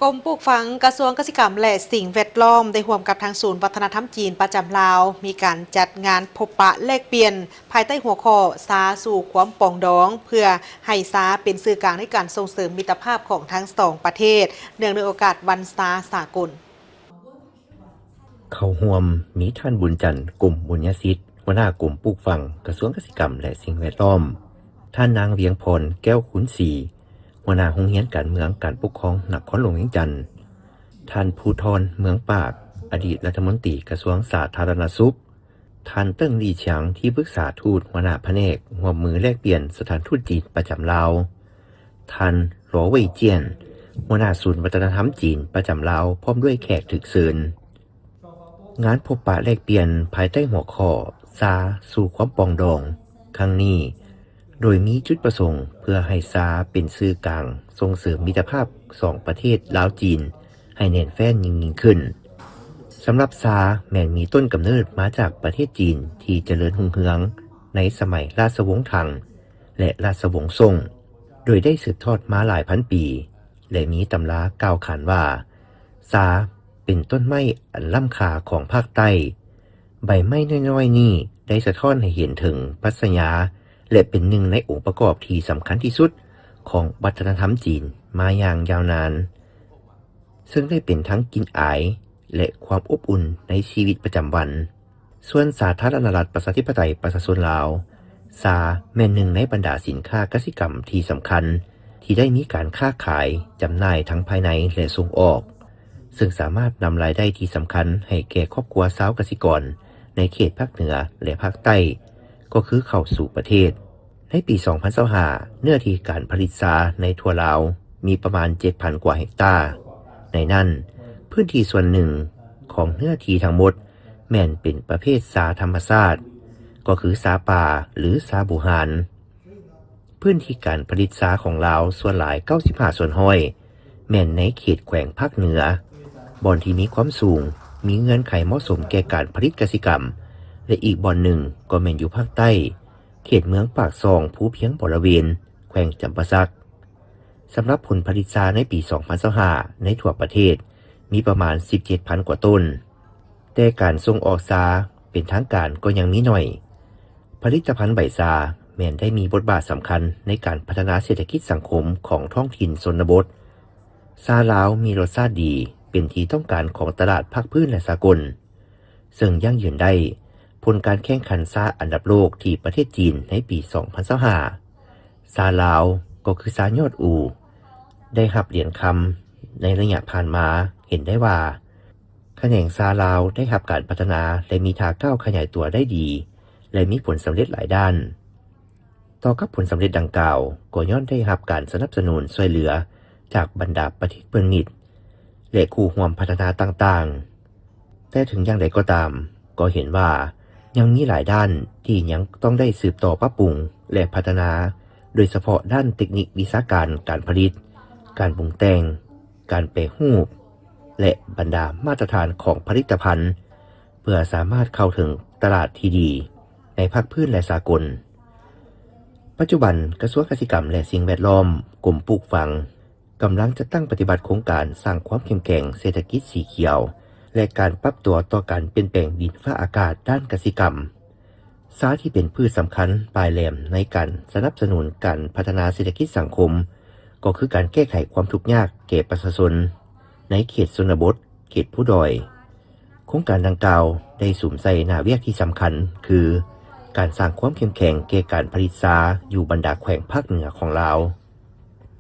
ກົມປູກຝັງ ກະຊວງກະສິກຳ ແລະ ສິ່ງແວດລ້ອມ ໄດ້ຮ່ວມກັບທາງສູນວັດທະນະທຳຈີນປະຈຳລາວ ມີການຈັດງານພົບປະແລກປ່ຽນ ພາຍໃຕ້ຫົວຂໍ້ ຊາສູ່ຄວາມປອງດອງ ເພື່ອໃຫ້ຊາເປັນສື່ກາງໃນການສົ່ງເສີມມິດຕະພາບຂອງທັງສອງປະເທດ ເນື່ອງໃນໂອກາດວັນຊາສາກົນ. ເຂົ້າຮ່ວມມີທ່ານ ບຸນຈັນ ກົມບຸນຍະສິດ ຫົວໜ້າກົມປູກຝັງ ກະຊວງກະສິກຳ ແລະ ສິ່ງແວດລ້ອມ, ທ່ານນາງ ວຽງພອນ ແກ້ວຄູນສີ ຫົວໜ້າໂຮງຮຽນການເມືອງການປົກຄອງນະຄອນຫຼວງວຽງຈັນ, ທ່ານ ພູທອນ ເມືອງປາກ ອະດີດລັດຖະມົນຕີກະຊວງສາທາລະນະສຸກ, ທ່ານ ເຕີງ ຫຼີຊຽງ ທີ່ປຶກສາທູດ ຫົວໜ້າພະແນກຮ່ວມມືແລກປ່ຽນສະຖານທູດຈີນປະຈຳລາວ, ທ່ານ ຫຼໍ ເຫວີຍຈຽນ ຫົວໜ້າສູນວັດທະນະທຳຈີນປະຈຳລາວ ພ້ອມດ້ວຍແຂກຖືກເຊີນ. ງານພົບປະແລກປ່ຽນພາຍໃຕ້ຫົວຂໍ້ ຊາສູ່ຄວາມປອງດອງ ຄັ້ງນີ້ ໂດຍມີຈຸດປະສົງເພື່ອໃຫ້ຊາເປັນສື່ກາງສົ່ງເສີມມິດຕະພາບສອງປະເທດລາວ-ຈີນ ໃຫ້ແໜ້ນແຟ້ນຍິ່ງໆຂຶ້ນ. ສຳລັບຊາແມ່ນມີຕົ້ນກຳເນີດມາຈາກປະເທດຈີນທີ່ຈະເລີນຮຸ່ງເຮືອງໃນສະໄໝລາຊະວົງທັງ ແລະ ລາຊະວົງສົງ, ໂດຍໄດ້ສືບທອດມາຫຼາຍພັນປີ ແລະ ມີຕຳລາກ່າວຂານວ່າ ຊາເປັນຕົ້ນໄມ້ອັນລ້ຳຄ່າຂອງພາກໃຕ້. ໃບໄມ້ນ້ອຍໆນີ້ໄດ້ສະທ້ອນໃຫ້ເຫັນເຖິງປັດຊະຍາ ແລະ ເປັນໜຶ່ງໃນອົງປະກອບທີ່ສຳຄັນທີ່ສຸດຂອງວັດທະນະທຳຈີນມາຢ່າງຍາວນານ, ເຊິ່ງໄດ້ເປັນທັງກິ່ນອາຍ ແລະ ຄວາມອົບອຸ່ນໃນຊີວິດປະຈຳວັນ. ສ່ວນສາທາລະນະລັດປະຊາທິປະໄຕປະຊາຊົນລາວ, ຊາແມ່ນໜຶ່ງໃນບັນດາສິນຄ້າກະສິກຳທີ່ສຳຄັນ ທີ່ໄດ້ມີການຄ້າຂາຍ, ຈຳໜ່າຍທັງພາຍໃນ ແລະ ສົ່ງອອກ, ເຊິ່ງສາມາດນຳລາຍໄດ້ທີ່ສຳຄັນໃຫ້ແກ່ຄອບຄົວຊາວກະສິກອນໃນເຂດພາກເໜືອ ແລະ ພາກໃຕ້ ກໍຄືເຂົ້າສູ່ປະເທດ. ໃນປີສອງພັນຊາວຫ້າ ເນື້ອທີ່ການຜະລິດຊາໃນທົ່ວລາວມີປະມານເຈັດພັນກວ່າເຮັກຕາ. ໃນນັ້ນ, ພື້ນທີ່ສ່ວນໜຶ່ງຂອງເນື້ອທີ່ທັງໝົດແມ່ນເປັນປະເພດຊາທຳມະຊາດ, ກໍຄືຊາປ່າ ຫຼື ຊາບູຮານ. ພື້ນທີ່ການຜະລິດຊາຂອງລາວສ່ວນຫຼາຍ ເກົ້າສິບຫ້າສ່ວນຮ້ອຍ ແມ່ນໃນເຂດແຂວງພາກເໜືອ, ບ່ອນທີ່ມີຄວາມສູງ, ມີເງື່ອນໄຂເໝາະສົມແກ່ການຜະລິດກະສິກຳ ແລະ ອີກບ່ອນໜຶ່ງກໍແມ່ນຢູ່ພາກໃຕ້, ເຂດເມືອງປາກຊ່ອງ, ພູພຽງບໍລະເວນ, ແຂວງຈຳປາສັກ. ສຳລັບຜົນຜະລິດຊາໃນປີສອງພັນຊາວຫ້າ ໃນທົ່ວປະເທດມີປະມານສິບເຈັດພັນກວ່າໂຕນ, ແຕ່ການສົ່ງອອກຊາເປັນທາງການກໍຍັງມີໜ້ອຍ. ຜະລິດຕະພັນໃບຊາແມ່ນໄດ້ມີບົດບາດສຳຄັນໃນການພັດທະນາເສດຖະກິດສັງຄົມຂອງທ້ອງຖິ່ນຊົນນະບົດ. ຊາລາວມີລົດຊາດດີ, ເປັນທີ່ຕ້ອງການຂອງຕະຫຼາດພາກພື້ນ ແລະ ສາກົນ. ເຊິ່ງຢັ້ງຢືນໄດ້ຜົນການແຂ່ງຂັນຊາອັນດັບໂລກທີ່ປະເທດຈີນໃນປີສອງພັນຊາວຫ້າ, ຊາລາວ ກໍຄືຊາຍອດອູ ໄດ້ຮັບຫຼຽນຄຳໃນໄລຍະຜ່ານມາ. ເຫັນໄດ້ວ່າຂະແໜງຊາລາວໄດ້ຮັບການພັດທະນາ ແລະ ມີທ່າກ້າວຂະຫຍາຍຕົວໄດ້ດີ ແລະ ມີຜົນສຳເລັດຫຼາຍດ້ານ. ຕໍ່ກັບຜົນສຳເລັດດັ່ງກ່າວ ກໍຍ້ອນໄດ້ຮັບການສະໜັບສະໜູນຊ່ວຍເຫຼືອຈາກບັນດາປະເທດເພື່ອນມິດ ແລະ ຄູ່ຮ່ວມພັດທະນາຕ່າງໆ. ແຕ່ເຖິງຢ່າງໃດກໍຕາມ, ກໍເຫັນວ່າຍັງມີຫຼາຍດ້ານທີ່ຍັງຕ້ອງໄດ້ສືບຕໍ່ປັບປຸງ ແລະ ພັດທະນາ, ໂດຍສະເພາະດ້ານເຕັກນິກວິຊາການການຜະລິດ, ການປຸງແຕ່ງ, ການແປຮູບ ແລະ ບັນດາມາດຕະຖານຂອງຜະລິດຕະພັນ ເພື່ອສາມາດເຂົ້າເຖິງຕະຫຼາດທີ່ດີໃນພາກພື້ນ ແລະ ສາກົນ. ປັດຈຸບັນ, ກະຊວງກະສິກຳ ແລະ ສິ່ງແວດລ້ອມ, ກົມປູກຝັງ ກຳລັງຈັດຕັ້ງປະຕິບັດໂຄງການສ້າງຄວາມເຂັ້ມແຂງເສດຖະກິດສີຂຽວ ແລະ ການປັບຕົວຕໍ່ການປ່ຽນແປງດິນຟ້າອາກາດດ້ານກະສິກຳ. ຊາທີ່ເປັນພືດສຳຄັນປາຍແຫຼມໃນການສະໜັບສະໜູນການພັດທະນາເສດຖະກິດສັງຄົມ ກໍຄືການແກ້ໄຂຄວາມທຸກຍາກແກ່ປະຊາຊົນໃນເຂດຊົນນະບົດ, ເຂດພູດອຍ. ໂຄງການດັ່ງກ່າວໄດ້ສຸມໃສ່ໜ້າວຽກທີ່ສຳຄັນ ຄື ການສ້າງຄວາມເຂັ້ມແຂງແກ່ການຜະລິດຊາຢູ່ບັນດາແຂວງພາກເໜືອຂອງລາວ.